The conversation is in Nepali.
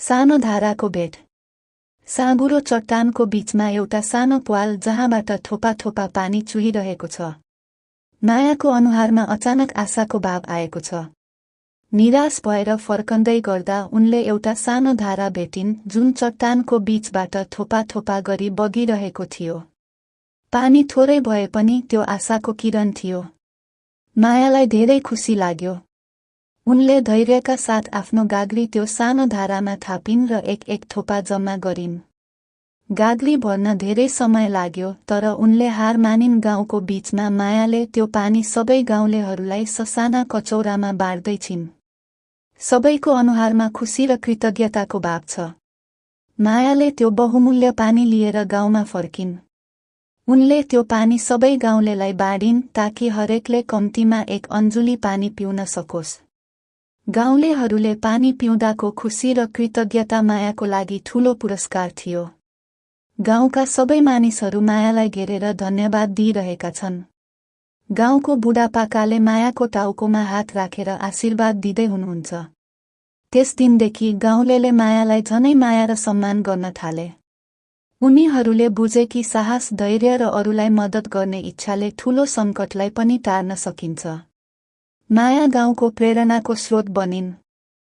सानो धाराको भेट। साँघुरो चट्टानको बीचमा एउटा सानो प्वाल जहाँबाट थोपा थोपा पानी चुहिरहेको छ। मायाको अनुहारमा अचानक आशाको भाव आएको छ। निराश भएर फर्कँदै गर्दा उनले एउटा सानो धारा भेटिन् जुन चट्टानको बीचबाट थोपा थोपा गरी बगिरहेको थियो। पानी थोरै भए पनि त्यो आशाको किरण थियो। मायालाई धेरै खुसी लाग्यो। उनले धैर्यका साथ आफ्नो गाग्री त्यो सानो धारामा थापिन् र एक एक थोपा जम्मा गरिन्। गाग्री भर्न धेरै समय लाग्यो, तर उनले हार मानिन्। गाउँको बीचमा मायाले त्यो पानी सबै गाउँलेहरूलाई ससाना कचौरामा बाँड्दै छिन्। सबैको अनुहारमा खुसी र कृतज्ञताको भाव छ। मायाले त्यो बहुमूल्य पानी लिएर गाउँमा फर्किन्। उनले त्यो पानी सबै गाउँलेलाई बाँडिन् ताकि हरेकले कम्तीमा एक अन्जुली पानी पिउन सकोस्। गाउँलेहरूले पानी पिउँदाको खुसी र कृतज्ञता मायाको लागि ठूलो पुरस्कार थियो। गाउँका सबै मानिसहरू मायालाई घेरेर धन्यवाद दिइरहेका छन्। गाउँको बुढापाकाले मायाको टाउकोमा हात राखेर आशीर्वाद दिँदै हुनुहुन्छ। त्यस दिनदेखि गाउँलेले मायालाई झनै माया र सम्मान गर्न थाले। उनीहरूले बुझे कि साहस, धैर्य र अरूलाई मद्दत गर्ने इच्छाले ठूलो सङ्कटलाई पनि टार्न सकिन्छ। माया गाउँको प्रेरणाको स्रोत बनिन्।